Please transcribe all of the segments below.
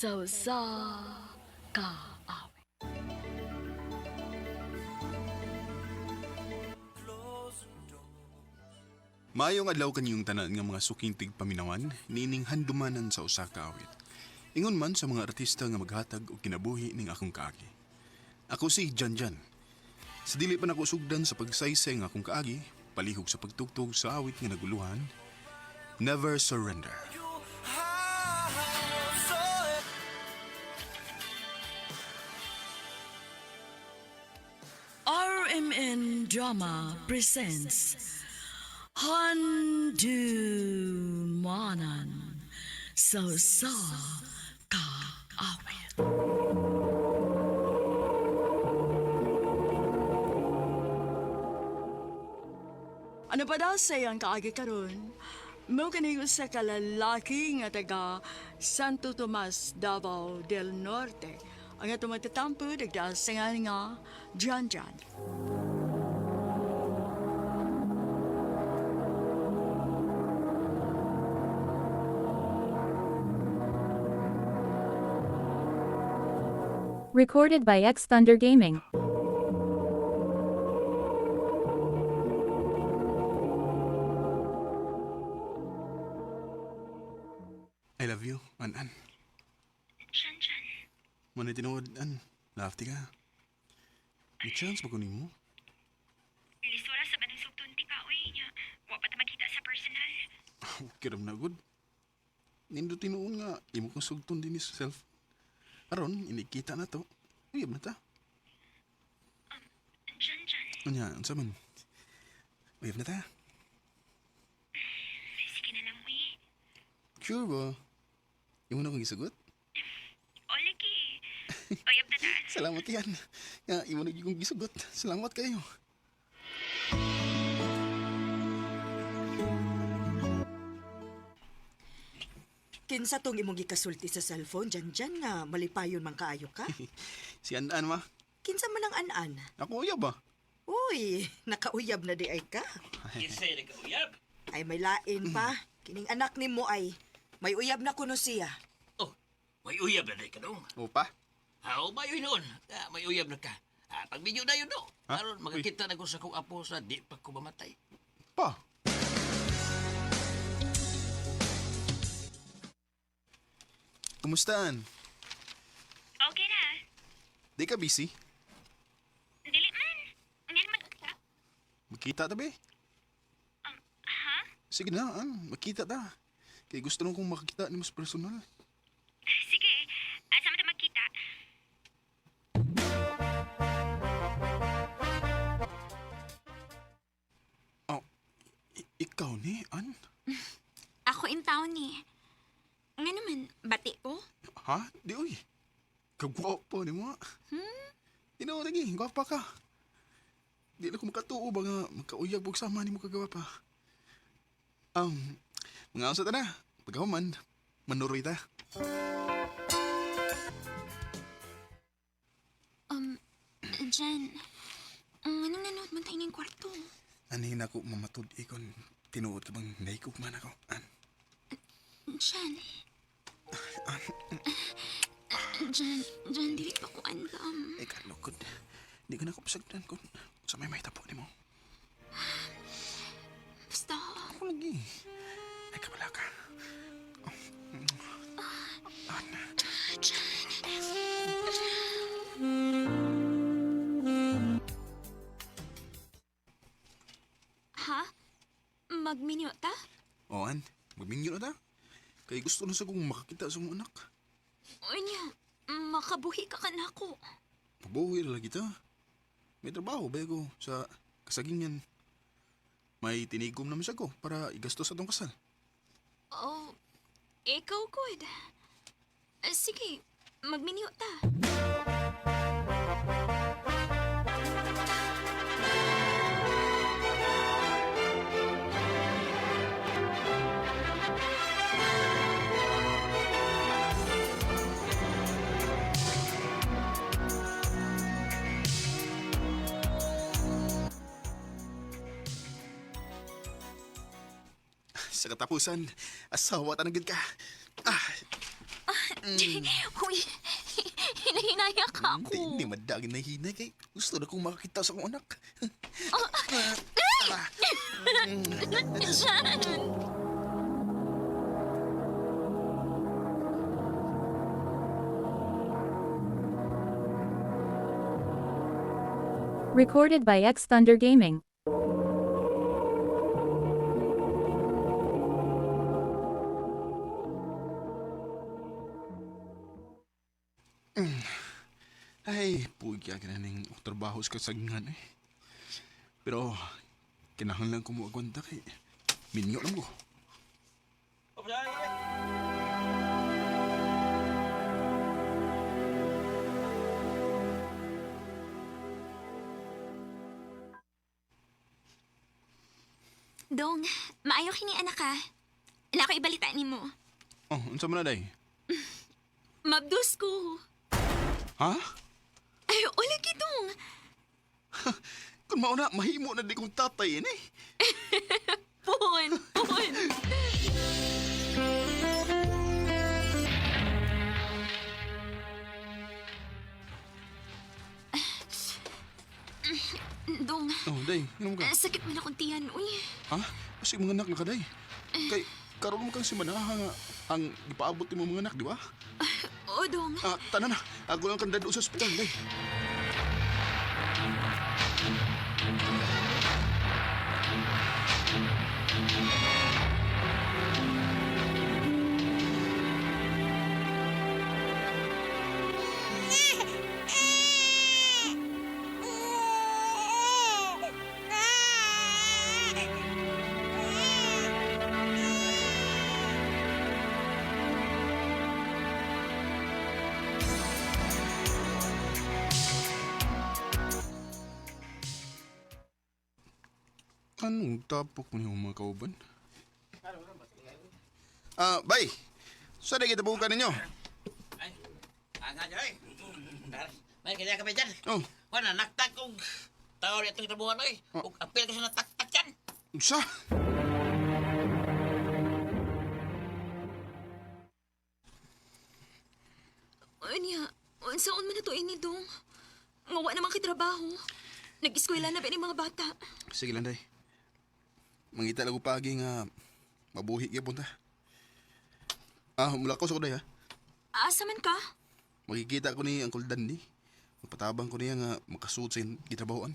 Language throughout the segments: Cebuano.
Sa usa ka awit. Maayong adlaw kanyong tanan nga mga suking tigpaminawan, niining handumanan sa usa ka awit. Ingon man sa mga artista nga maghatag og kinabuhi ning akong kaagi. Ako si Janjan. Sa dili pa nako sugdan sa pagsaysay nga akong kaagi, palihog sa pagtugtog sa awit nga naguluhan, Never Surrender. RMN Drama presents Handumanan sa usa ka awit. Ano pa daw sa iyang kaagi karon? Mao kini usa ka lalaki nga taga Santo Tomas, Davao del Norte. Ang atong magtatampo nagdaas sa ngalan nga Jan Jan. Recorded by X Thunder Gaming. I love you, an-an. Jan-Jan, Manay tinuod, an. Lafty ka. May chance ba ko nimo? lisura sa banang sugton ti ka, uy, nya. Wa pa ta magkita sa personal. Kiram na good. Nindo tinuon nga, imo kong sugton din sa self. Aron, inikita na to. Uyab na ta. Jan-Jan, Unya, unsa man? Uyab na ta. sige na lang, uy. Sure ba? Imo na kong gisugot? O, lagi. Uyab na ta. Salamat yan. Nga, imo na gyud kong gisugot. Salamat kayo. Kinsa tong imong gikasulti sa cellphone dyan dyan nga malipayon man kaayo ka? Si An-An ma. Kinsa man ang an-an? Ako uyab ba? Uy, nakauyab na di ay ka. Kinsay nagkauyab? Ay may lain pa. Kining anak nimo ay may uyab na kuno siya. Oh, may uyab na ka dong. Opa. How ba yun noon? Ah, may uyab na ka. Ah, pagbidyo na yun no. Ha? Aron makakita na ko sa kong apo sa di pa ko mamatay. Pa. Kumusta, An? Okay na. Di ka busy? Dili man. Nga naman ka. Magkita ta be? Ha? Sige na, An. Magkita ta. Kay gusto nung kong makakita ni mas personal. Sige. Asa man ta magkita? Oh, ikaw ni, An? Ako in town ni. Nga naman, bati ko. Ha? Di uy. Kagwapo ni mo. Hmm? Tinaw lagi, gwapa ka. Di na ko makatuo ba nga magkauyag bug sama ni mo kagwapa. Mga unsa ta na. Pagkahuman, manuroy ta. Um, Jan, anong nanood man tayo ng kwarto? Ani na ko mamatud ikon tinuod ka bang naikog man ako. An? Jan. Jan, Jan, dili pa ko andam. Ay kalukod. Di ko na ko pasagdan kung sa may mahitabo nimo. Basta, Ako lagi. Ay kabala ka. An? Ha? Magminyo ta? O an, magminyo na ta. Kay gusto na sa kong makakita sa mong anak. Unya, makabuhi ka kanako. Mabuhi na lagi ta. May trabaho ba ko sa kasagingan. May tinigom naman siya ko para igastos sa atong kasal. Oh, ikaw good. Sige, magminyo ta. Sa katapusan, asawa tanagin ka. Ah, Uy, hinahinaya ka ako. Hindi, hindi madagin na hinay kay gusto na kong makakita sa akong anak. Jan! Recorded by X Thunder Gaming. Ay, pugya ka na ning trabaho sa kasagnan eh. Pero, kinahanglan ko mo agwanta kay minyo lang ko. Dong, maayo kini anak ka. Wala ko ibalita nimo. Oh, unsa man na day? Mabdos ko. Ha? Ay, wala gidong. Kung mauna, mahimo na di kong tatay eh. Pon, pon. Dong, Oh, day, inom ka. sakit man akong tiyan, uy. Ha? Kasi mga anak na ka, day. Kay, karon mo kang si Manaha nga ang gipaabot nimo mga anak, di ba? Oo, Dong. Ah, tanan na. Ako lang kang dado sa ospital, day. Anong tapok mo niyong mga kauban? Ah, bay. Sa so, kita bukan ninyo? Ay, anga dyan ay. May kanya kami dyan. Oh, Wala, naktak og tao itong trabuhan oy. Oh. Ug apil ko sa nataktak dyan. unsa? Unya, unsaon man na to ini, Dong? Nga wa naman kay trabaho. Nag-eskwela na ba ni mga bata? Sige lang, day. Mangita lang ko paagi nga mabuhi gyapon ta. Ah, mula ko sa ko, day, ha? Asa man ka? Makikita ko ni Uncle Danny. Magpatabang ko niya nga makasuot sa gitrabahoan.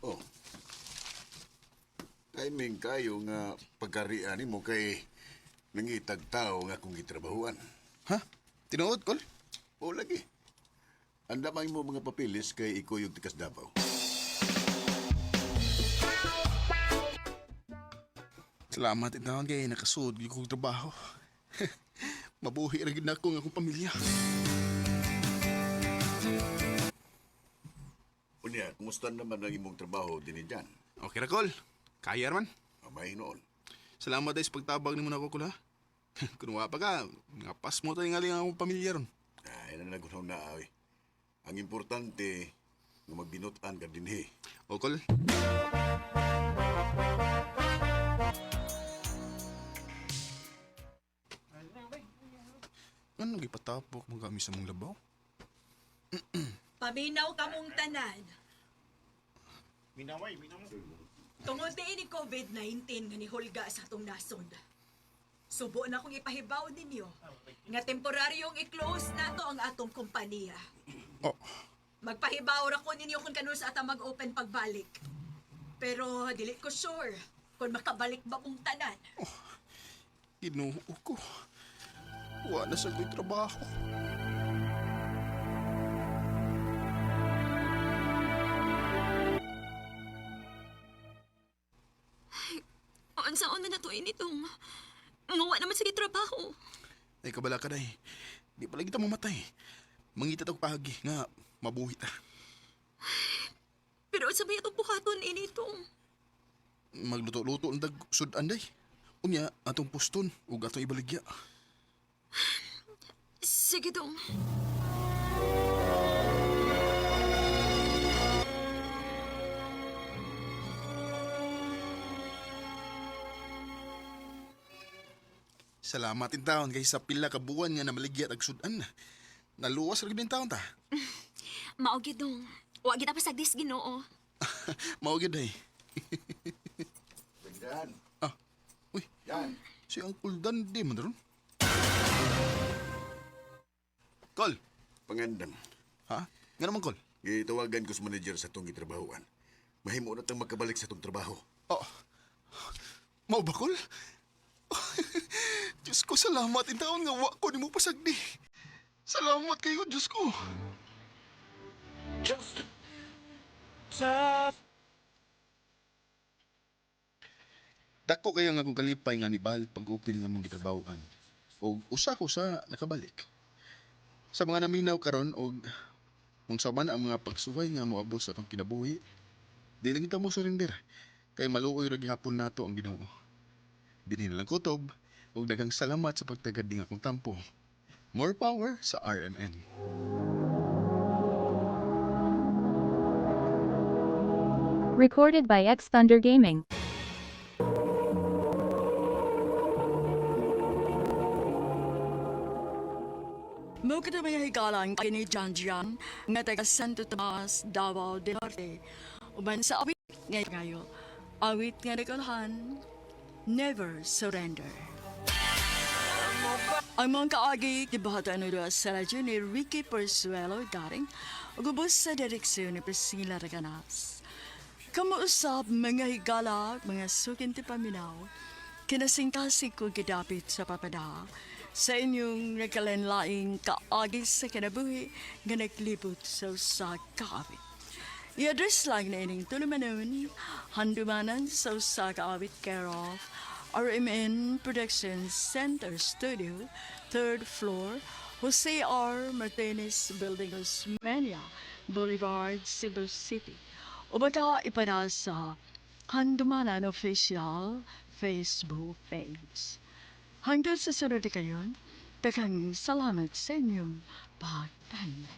Oh. Timing kayo nga pagkarian nimo kay nangitag tao nga akong gitrabahuan. Ha? Tinuod, Kol? O lagi. Andamay mo mga papilis kay ikuyog tikas Davao. Salamat intaon kay nakasuod gyud kog trabaho. Mabuhi ra gyud nako ang akong pamilya. Unya, kumusta naman ang imong trabaho dinhi dyan? Okay ra, Kol. Kaya man. Amay noon. Salamat ay sa pagtabang nimo nako, Kol, ha? Kung wa pa ka, nga pas mo tayo nga akong pamilya ron. Ay, na nagunaw na ay. Ang importante nga magbinutan ka dinhi. O, Kol. Ano gipatapok mo kami sa mong labaw? Paminaw kamong tanan. Tungod ni COVID-19 nga nihulga sa atong nasod. Subo na kong ipahibaw ninyo nga temporaryong i-close nato ang atong kompanya. Oh, Magpahibaw ra ko ninyo kung kanus ata mag-open pagbalik. Pero dili ko sure kung makabalik ba mong tanan. Ginoo ko. Wa na sa ko'y trabaho. Unsaon man na to ini, Dong? Nga wa naman sige trabaho. Ay, kabala ka day. Di pala kita mamatay. Mangita tag pagi nga mabuhi ta. Pero unsa may atong buhaton ini, Dong? Magluto-luto ang dag sudan day. Unya, atong puston ug atong ibaligya. Sige, Dong. Salamat in taon kay sa pila ka buwan nga namaligya ag sudan. Naluwas ra gid in taon ta. Mao gyud dong. Wa gyud ta pasagdis Ginoo. Mao gyud ay. Dan. Ah. Uy, Dan. si Uncle Dan di man ron. Kol. Pangandam. Ha? Nga naman, Kol? Gitawagan ko sa manager sa itong gitrabahoan. Mahimo na tang makabalik sa itong trabaho. Oh. Mao ba, Kol? Diyos ko, salamat in taon nga wa ko nimo pasagdi. Salamat kayo, Diyos ko. Dako kayo nga akong kalipay nga nibal pag-upil nga mong gitrabahoan. Og usa ko sa nakabalik. Sa mga naminaw karon og kung sa man ang mga pagsuway nga moabot sa atong kinabuhi, dili kita mo surrender kay maluoy ra gihapon nato ang Ginoo. Dinhi na lang kutob ug daghang salamat sa pagtagad ning akong tampo. More power sa RMN. Recorded by X Thunder Gaming. Mo kita mga higalan kay ni Jan Jan nga taga Santo Tomas, Davao del Norte. Uban sa awit nga ngayo, awit nga nagulhan, Never Surrender. Ang mga kaagi, gibuhatan na sa radyo ni Ricky Persuelo Garing, ug ubos sa direksyon ni Priscilla Raganas. Kamuusap mga higala, mga sukin ti paminaw, kinasingkasig ko gidapit sa papada, sa inyong nagkalanlaing kaagi sa kinabuhi nga naglibot sa usa ka awit. I-address lang na ining tulumanon, handumanan sa usa ka awit care of RMN Production Center Studio, third floor, Jose R. Martinez Building, Osmeña Boulevard, Cebu City. O baka ipada sa Handumanan Official Facebook page. Hanggang sa sunod kayon, daghang salamat sa inyong pagtan.